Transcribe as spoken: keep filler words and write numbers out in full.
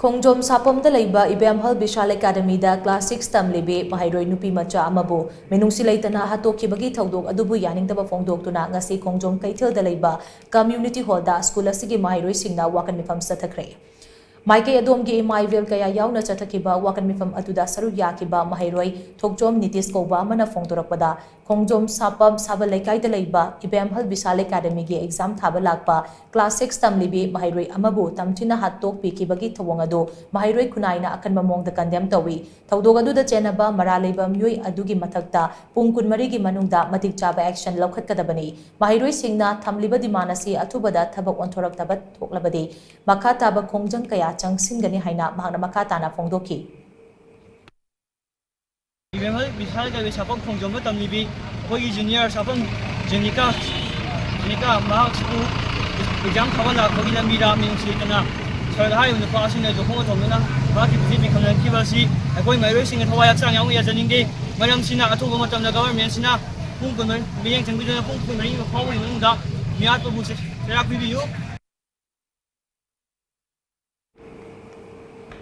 ꯈꯣꯡꯖꯣꯝ ꯁꯥꯄꯝꯗ ꯂꯩꯕ ꯏꯕꯦꯝꯍꯜ ꯕꯤꯁꯥꯜ ꯑꯦꯀꯥꯗꯃꯤꯗ class six ꯇꯝꯂꯤꯕꯤ ꯃꯍꯩꯔꯣꯏ ꯅꯨꯄꯤ ꯃꯆꯥ ꯑꯃꯕꯨ ꯃꯤꯅꯨꯡꯁꯤ ꯂꯩꯇꯅ ꯍꯥꯠꯇꯣꯛꯈꯤꯕꯒꯤ ꯊꯧꯗꯣꯛ ꯑꯗꯨꯕꯨ ꯌꯥꯅꯤꯡꯗꯕ ꯐꯣꯡꯗꯣꯛꯇꯨꯅ ꯉꯁꯤ ꯈꯣꯡꯖꯣꯝ ꯀꯩꯊꯦꯜꯗ ꯂꯩꯕ ꯀꯝꯃ꯭ꯌꯨꯅꯤꯇꯤ ꯍꯣꯜꯗ ꯁ꯭ꯀꯨꯜ ꯑꯁꯤꯒꯤ ꯃꯍꯩꯔꯣꯏꯁꯤꯡꯅ ꯋꯥꯀꯠ ꯃꯤꯐꯝ ꯆꯠꯊꯈ꯭ꯔꯦ꯫ ꯃꯥꯏꯀꯩ ꯑꯗꯣꯝꯒꯤ ꯏꯃꯥ ꯏꯕꯦꯜ ꯀꯌꯥ ꯌꯥꯎꯅ ꯆꯠꯊꯈꯤꯕ ꯋꯥꯀꯠ ꯃꯤꯐꯝ ꯑꯗꯨꯗ ꯁꯔꯨꯛ ꯌꯥꯈꯤꯕ ꯃꯍꯩꯔꯣꯏ ꯊꯣꯛꯆꯣꯝ ꯅꯤꯇꯤꯁ ꯀꯧꯕ ꯑꯃꯅ ꯐꯣꯡꯗꯣꯔꯛꯄꯗ, ꯈꯣꯡꯖꯣꯝ ꯁꯥꯄꯝ ꯁꯥꯕꯜ ꯂꯩꯀꯥꯏꯗ ꯂꯩꯕ ꯏꯕꯦꯝꯍꯜ ꯕꯤꯁꯥꯜ ꯑꯦꯀꯥꯗꯃꯤꯒꯤ ꯑꯦꯛꯖꯥꯝ ꯊꯥꯕ ꯂꯥꯛꯄ ꯀ꯭ꯂꯥꯁ ꯁꯤꯛꯁ ꯇꯝꯂꯤꯕꯤ ꯃꯍꯩꯔꯣꯏ ꯑꯃꯕꯨ ꯇꯝꯊꯤꯅ ꯍꯥꯠꯇꯣꯛꯄꯤꯈꯤꯕꯒꯤ ꯊꯧꯑꯣꯡ ꯑꯗꯨ ꯃꯍꯩꯔꯣꯏ ꯈꯨꯟꯅꯥꯏꯅ ꯑꯀꯟꯕ ꯃꯑꯣꯡꯗ ꯀꯟꯗꯦꯝ ꯇꯧꯏ꯫ ꯊꯧꯗꯣꯛ ꯑꯗꯨꯗ ꯆꯦꯟꯅꯕ ꯃꯔꯥꯜ ꯂꯩꯕ ꯃꯤꯑꯣꯏ ꯑꯗꯨꯒꯤ ꯃꯊꯛꯇ ꯄꯨꯡ ꯀꯨꯟꯃꯔꯤꯒꯤ ꯃꯅꯨꯡꯗ ꯃꯇꯤꯛ ꯆꯥꯕ ꯑꯦꯛꯁꯟ ꯂꯧꯈꯠꯀꯗꯕꯅꯤ꯫ ꯃꯍꯩꯔꯣꯏꯁꯤꯡꯅ ꯊꯝꯂꯤꯕ ꯗꯤꯃꯥꯟ ꯑꯁꯤ ꯑꯊꯨꯕꯗ ꯊꯕꯛ ꯑꯣꯟꯊꯣꯔꯛꯇꯕ ꯊꯣꯛꯂꯕꯗꯤ ꯃꯈꯥ ꯇꯥꯕ ꯈꯣꯡꯖꯪ ꯀꯌꯥ ꯆꯪꯁꯤꯟꯒꯅꯤ ꯍꯥꯏꯅ ꯃꯍꯥꯛꯅ ꯃꯈꯥ ꯇꯥꯅ ꯐꯣꯡꯗꯣꯛꯈꯤ꯫ ꯏꯕꯦꯝꯍꯜ ꯕꯤꯁꯥꯜ ꯀꯧꯕ ꯁꯥꯄꯝ ꯈꯣꯡꯖꯣꯝꯗ ꯇꯝꯂꯤꯕꯤ ꯑꯩꯈꯣꯏꯒꯤ ꯖꯨꯅꯤꯌꯔ ꯁꯥꯄꯝ ꯖꯦꯅꯤꯀꯥ, ꯖꯦꯅꯤꯀꯥ ꯃꯍꯥꯛꯁꯤꯕꯨ ꯑꯦꯛꯖꯥꯝ ꯊꯥꯕ ꯂꯥꯛꯄꯒꯤ ꯂꯝꯕꯤꯗ ꯃꯤꯅꯨꯡꯁꯤ ꯂꯩꯇꯅ ꯁꯔꯗ ꯍꯥꯏꯔꯤꯕ ꯅꯨꯄꯥ ꯑꯁꯤꯅ ꯌꯣꯛꯐꯝ ꯊꯣꯡꯗꯨꯅ ꯃꯍꯥꯛꯀꯤ ꯄꯨꯟꯁꯤ ꯃꯤꯡꯈꯝ ꯂꯟꯈꯤꯕ ꯑꯁꯤ ꯑꯩꯈꯣꯏ ꯃꯍꯩꯔꯣꯏꯁꯤꯡꯅ ꯊꯋꯥꯏ ꯍꯛꯆꯥꯡ ꯌꯥꯎꯅ ꯌꯥꯖꯅꯤꯡꯗꯦ꯫ ꯃꯔꯝꯁꯤꯅ ꯑꯊꯨꯕ ꯃꯇꯝꯗ ꯒꯚꯔꯟꯃꯦꯟꯁꯤꯅ ꯄꯨꯡ ꯀꯨꯟꯃꯔꯤ, ꯃꯤꯠꯌꯦꯡ ꯆꯪꯕꯤꯗꯨꯅ ꯄꯨꯡ ꯀꯨꯟꯃꯔꯤ ꯐꯥꯎꯕꯒꯤ ꯃꯅꯨꯡꯗ ꯃꯤꯍꯥꯠꯄꯕꯨ ꯆꯩꯔꯥꯛ ꯄꯤꯕꯤꯌꯨ꯫